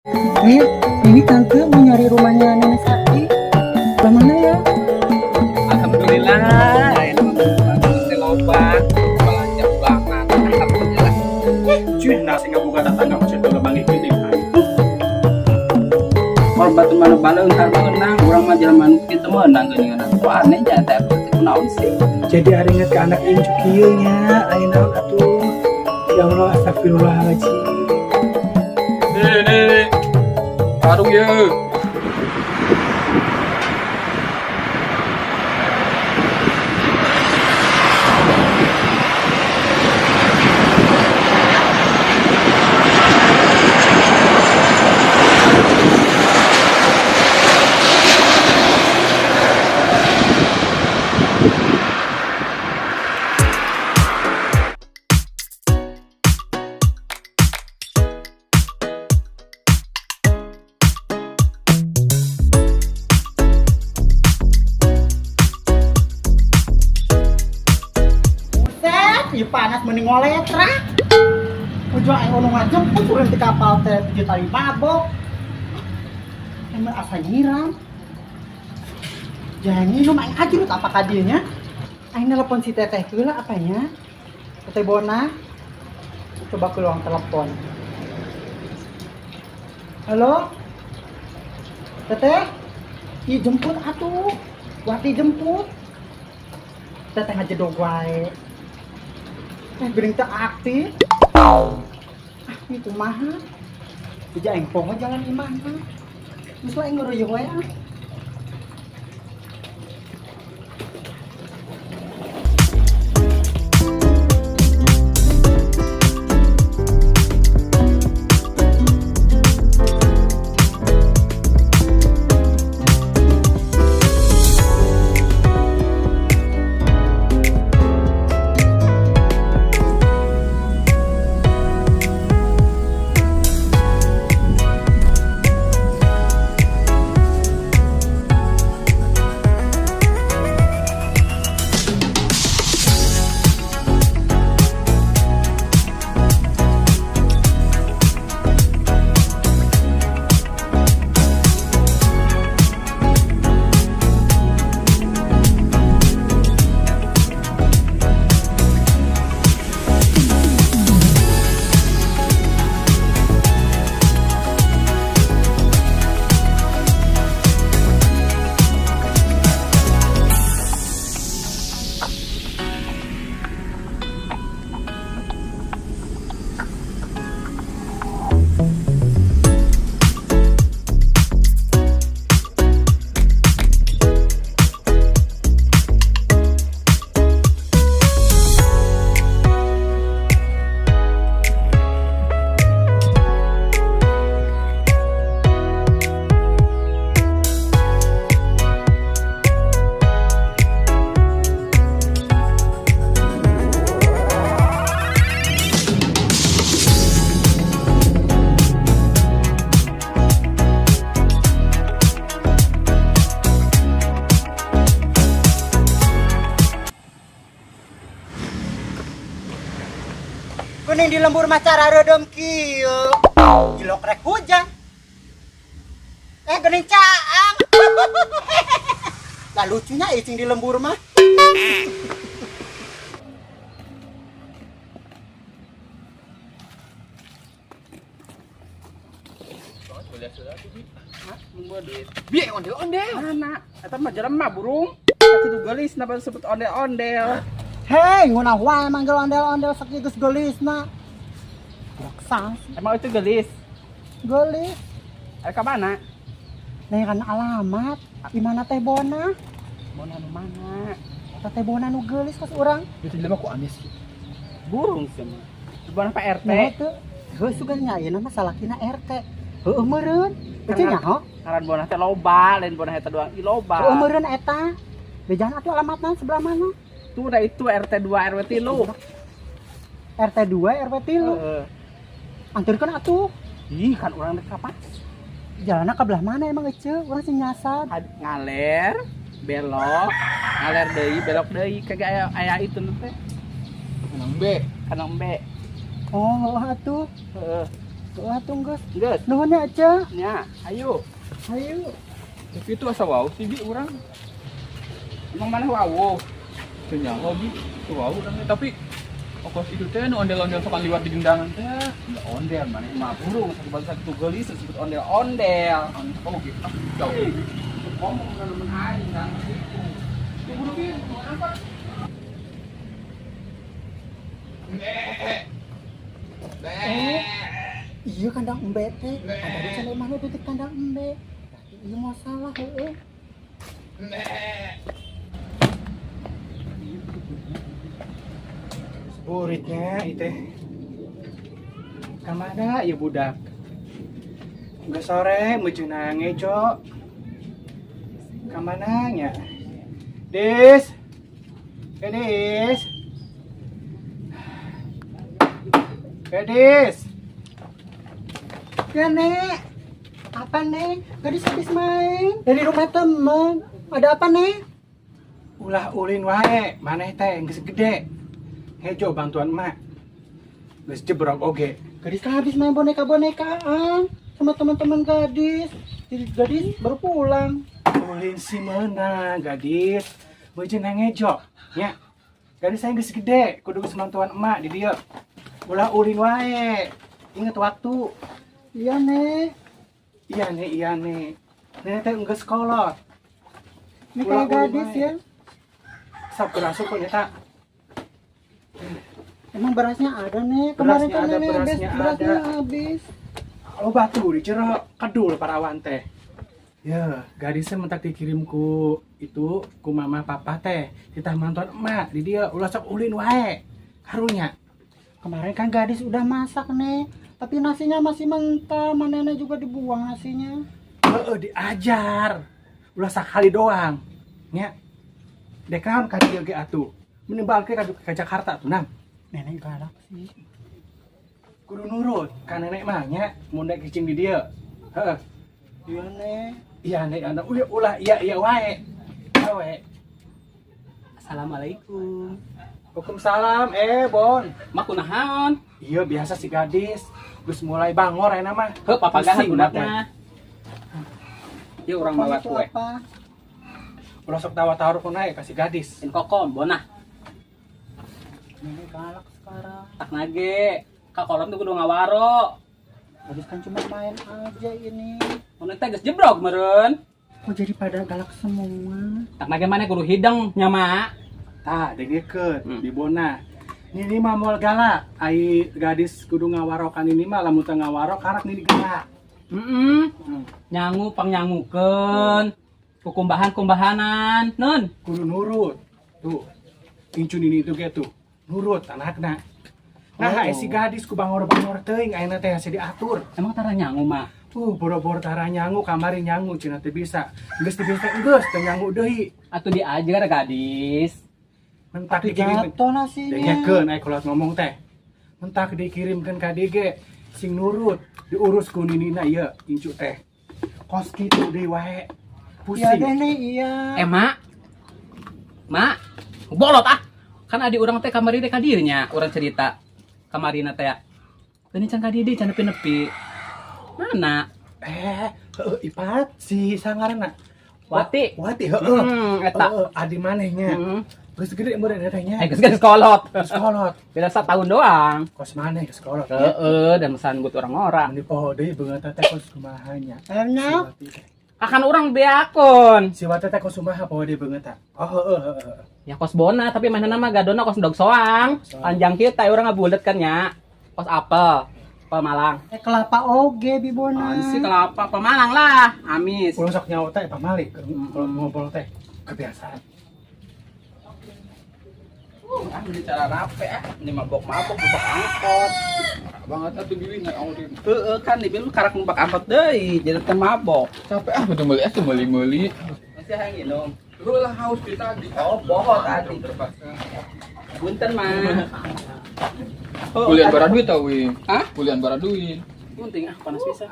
Nih, ini tante mau nyari rumahnya Nenek Sakti. Belah mana ya? Alhamdulillah, ini mah loba, belanja banget. Alhamdulillah. Cuy, nasi ngabuka tetangga masih udah banggi gini. Kalau batu mana baleung ntar meunang, urang mah jelema nu kitu meunang geuningan. Kok aneh nya teh kunaon sih? Jadi ari inget ke anak incu kieu nya, aya naon atuh. Ya Allah, astagfirullahaladzim. Nih, Karung ye. Buset, ieu panas mending ngoletrak. Ujung aing ono ngajemput turun di kapal teh 7 tali mabok. Emang asa nyiram. Jangan minum aing ajrut apa kadinya? Aing nelpon si teteh heula apanya? Teteh Bona. Coba ke ruang telepon. Halo? Teteh? Ih, jemput atuh. Wati jemput. Teteh ngajedog wae. Geuning teu aktif. Ah, itu kumaha? Jadi aing poho jalan imahna. Geus lah aing nguruyuh wae ah. Kuning di lembur macara redem kieu. Gilok rek hujan. Geuning caang. Lah lucunya icing di lembur mah. Bi ondel-ondel. Mana? Eta mah jelema burung. Tapi du geulis napa disebut ondel-ondel. Hei, ngunah wae manggil ondel-ondel sakieu geus geulisna. Raksasa. Emang itu gelis? Geulis. Ada ka mana? Nanyakan alamat. Di mana Teh Bona? Bona nu mana? Eta Teh Bona nu geulis kos urang. Itu jelema ku aneh sih. Burung sih mah. Bona Pak RT. Nah, teu. Heuh sugan nya ayeuna mah salakina RT. Heueuh meureun. Ece nyaho? Ngaran Bona teh loba, lain Bona eta doang, ih loba. Heueuh meureun eta. Bejaan atuh alamatna sebelah mana? Tuh udah itu RT 2 RW 3. RT 2 RW 3. Heeh. Anturkeun atuh. Ih, kan urang dek kapan? Jalanna ka belah mana emang ece? Urang sih nyasar. Ngaler, belok, ngaler deui, belok deui, kagak aya itu nu teh. Kanang B. Kanang B. Oh, heueuh atuh. Heeh. Wah, tunggu. Geus. Nuhun ya, Aca. Nya, ayo. Ayo. Tapi itu asa wow sih bi urang. Emang mana wawuh? Teu nyaho bi. Teu wau urang teh, tapi ongkos itu teh nu ondel-ondel sokan liwat di gendangan teh. Ya, ondel mana mah burung satu bangsa itu geulis disebut ondel-ondel. Oh gitu. Ah, jauh. Ngomong temen aing kan gitu. Tunggu dulu bi, mau angkot. Eh, iya kandang embe teh. Ada di sana mana tuh kandang embe. Berarti iya masalah heeh. Buritnya itu. Kamana ya budak? Nggak sore meujeuh ngejo. Kamana nya? Dis. Gadis. Gadis. Ya, Nek. Apa, Nek? Gadis habis main dari rumah teman. Ada apa, Nek? Ulah ulin wae, maneh teh geus gede. Hejo bantuan emak. Geus jebrok oge. Gadis kan habis main boneka-bonekaan sama teman-teman gadis. Jadi gadis baru pulang. Ulin si meunang gadis. Meujeuh ngejo nya. Gadis saya geus gede, kudu geus bantuan emak di dieu. Ulah ulin wae. Ingat waktu. Iya, Nek. Iya nih, iya nih. Nenek teh geus kolot. Ini Ulah kayak ulin gadis wae. ya. Sap berasuk kok nyata. Emang berasnya ada, Nek. Kemarin Berasnya kan ada, nenek habis, berasnya berasnya ada. habis. Lo batu di jero kedul parawan teh. Ya, gadisnya mentak dikirim ku itu ku mama papa teh. Titah mantuan emak di dia ulah sok ulin wae. Karunya. Kemarin kan gadis udah masak, Nek. Tapi nasinya masih mentah, sama nenek juga dibuang nasinya. Heeh, diajar. Ulah sakali doang. Nya. Dek naon ka dieu ge atuh. Mending balik ka Jakarta tuh nang. Nenek galak sih. Kudu nurut ka nenek mah nya mun dek cicing di dieu. Heeh. Iya, Nek. Iya nek anda ulah ulah iya iya wae. Wae. Assalamualaikum. Waalaikumsalam, Bon. Mak kunaon? Iya biasa si gadis. Geus mulai bangor enak mah. Heuh papagahan Pusing budak teh. mah. Ieu urang Apa bawa itu kue. apa? Ulah sok tawa-tawar ku naik kasih gadis. In kokom bonah. Nenek galak sekarang. Tak nage. Ka kolom tuh kudu ngawaro. Gadis kan cuma main aja ini. Mun teh geus jebrog meureun. Kok jadi pada galak semua? Tak nage maneh kudu hideng nya mak. Tah, dengekeun Hmm. di Bona. Nini mah moal galak. Ai gadis kudu ngawarokan ini mah lamun teu ngawaro karak nini galak. Heeh. Hmm. Nyangu pangnyangukeun. Kukumbahan-kumbahanan. Nun. Kudu nurut. Tuh. Incu nini itu ge tuh. Nurut anakna. Nah, Oh. ai si gadis ku bangor-bangor teuing ayeuna teh hese diatur. Emang tara nyangu mah. Boro-boro tara nyangu kamari nyangu cenah teu bisa. Geus teu bisa geus teu nyangu deui. Atuh diajar gadis. Mentak dikirim Jatuh nasinya. dengekeun ai kolot ngomong teh. Mentak dikirimkeun ka DG sing nurut diurus ku ninina ieu incu teh. Kos kitu deui wae. Iya Pusing. deh, Nek, iya. Eh mak. Mak. Bolot ah. Kan adi urang teh kamari teh ka dieu nya, urang cerita. Kamarina teh. Ini can ka dieu can nepi-nepi. Mana? Heeh Ipat si sangarana. Wati. Wati heeh. Eta. Heeh, adi manehnya. Heeh. Geus gede meureun eta nya. Eh geus geus kolot. Geus kolot. Beda setahun doang. Kos maneh geus kolot. Heeh, dan mesan buat orang-orang. Meni poho deui beungeut teh kos kumaha nya. Si Enak. Wati teh. Akan orang beakon. Si Wati teh kos kumaha poho deui beungeut teh. Oh heeh heeh. Ya kos bona, tapi mana nama gadona kos dog soang. Soang. Panjang kita, orang ngabulet kan ya. Kos apel, apel Malang. Eh, kelapa oge Bibona. Apaan sih kelapa apel Malang lah, amis. Ulah sok nyawa teh pamali kalau ngobrol teh kebiasaan. Ah, ini cara rape ah, ini mabok-mabok numpak angkot. Banget atuh bibi naik angkot ini. Heeh kan di lu karak numpak angkot deui, jadi teh mabok. Capek ah betul meuli atuh meuli-meuli. Masih hayang minum. Lu lah haus di tadi. Oh, bohong tadi. Terpaksa. Punten mah. Kuliah bara duit tau wi. Hah? Kuliah bara duit. Penting ah panas pisan.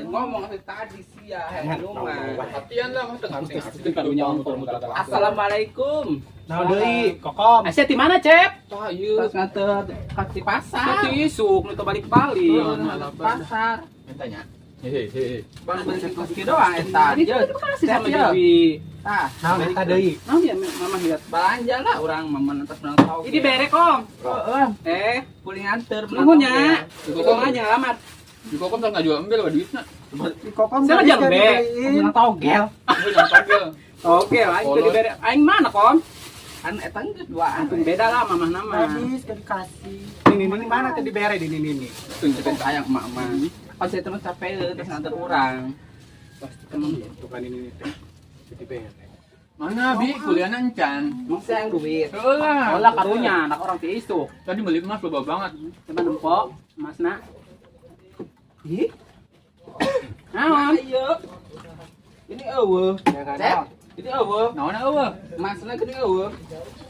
Ngomong tadi sia rumah. Latihan lah mah tengah Itu karunya muter-muter. Assalamualaikum. Nah, deui, Kokom. Asia di mana, Cep? Tah ieu. Terus nganter ka di pasar. Di isuk nu teu balik-balik. Pasar. Mintanya. Hehehe. Bang beli koski doang eta. Tadi terima kasih sama Siap, Dewi. Tah, Nah, eta deui. Nah, ya mama lihat. belanja lah orang mama nanti menang tau. Ini bere, Kom. Heeh, Eh, kuling nganter. nuhun nya. Kokom aja alamat. Di kokom teh ngajual embel wa duitna. Di kokom Saya gadis ngajak jadi be. beliin. Menang togel. Gua jangan togel. Oke, lah aing teu dibere. Aing mana, Kom? Kan eta geus duaan. Untung beda lah mamah nama. Gadis gak dikasih. Ini ini mana tadi bere di ini ini. Tuh nyepet sayang emak-emak. Pas saya temen capek terus nganter orang. Pasti temen itu kan ini teh. Jadi bere. Mana bi kuliahna encan. Emang saya yang duit. Heeh lah. Olah karunya anak orang ti isuk. Tadi beli emas loba banget. Coba nempo emasna. Ih, Naon? iya. Ini eueuh. Ya kan. Cep, ini eueuh. Naon eueuh? Masna geuning eueuh.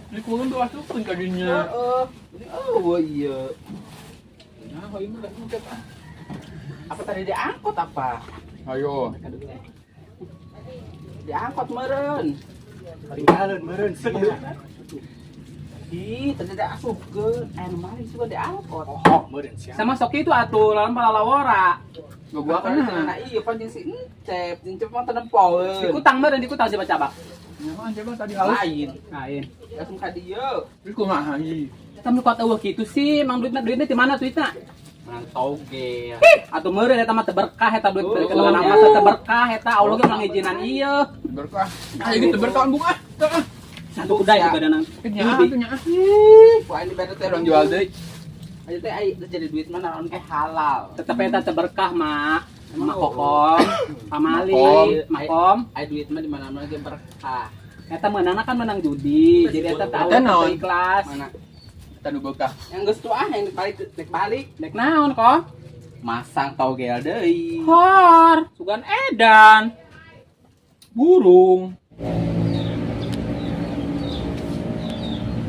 Di kulon tuh asupkeun ka dinya. Heeh. Ini eueuh ieu. Nah, ayo mah geus ah. Apa tadi diangkut apa? Ayo. Diangkut meureun. Tinggalin meureun sia. Ih, tadi diasupkeun. Aya nu maling suka diangkut. Oh, meureun sia. Sama sok itu atuh lawan palalawora. Gua kan. Nah, iya pan jeung si Encep, jeung Encep mah teu nempoeun. Dikutang meureun dikutang siapa cabak. Nyaman coba tadi halus. Lain. Lain. Langsung ka dieu. Terus kumaha ieu? Eta nu kuat eueuh kitu sih, mang duitna duitna di mana duitna? Menang togel. Atuh meureun eta mah teu berkah eta duit Oh, dari keluar iya. mah teu berkah eta Allah ge ngijinan ieu. Berkah. Ah, ini teu berkah embung ah. Teu ah. Satu kuda itu badanna. Nya atuh nya ah. Ih, ku aing dibere teh Orang jual deui. Aja teh ai geus jadi duit mah naon ke halal. Tetep eta teu berkah, Mak. Emang Mak Kokom, Pamali, Makom. Makom. Ai duit mah di mana-mana ge berkah. Eta meunangna kan menang judi, jadi eta teu Eta naon? ikhlas. Mana? Eta nu berkah. Yang geus tuh ah yang balik nek balik Dek naon kok? masang togel deui. Hor, sugan edan. Burung.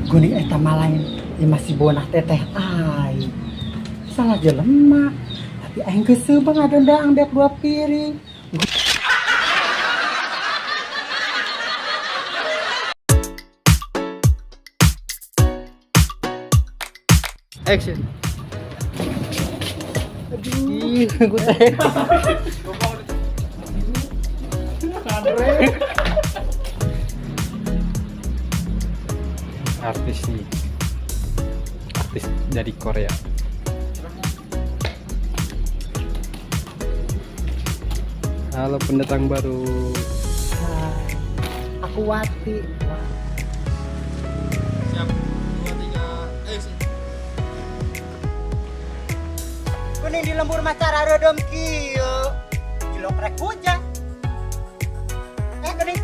Geuning eta mah lain ieu masih bonah teteh aing. Salah jelema. Tapi aing geus seubang ngadondaang beak dua piring. Action. Ih, gue teh. Artis nih. Artis dari Korea. Halo pendatang baru. Aku Wati. Siap. 2 3 action. Kuning di lembur macara redem kieu. Cilok rek hujan. Eh geuning.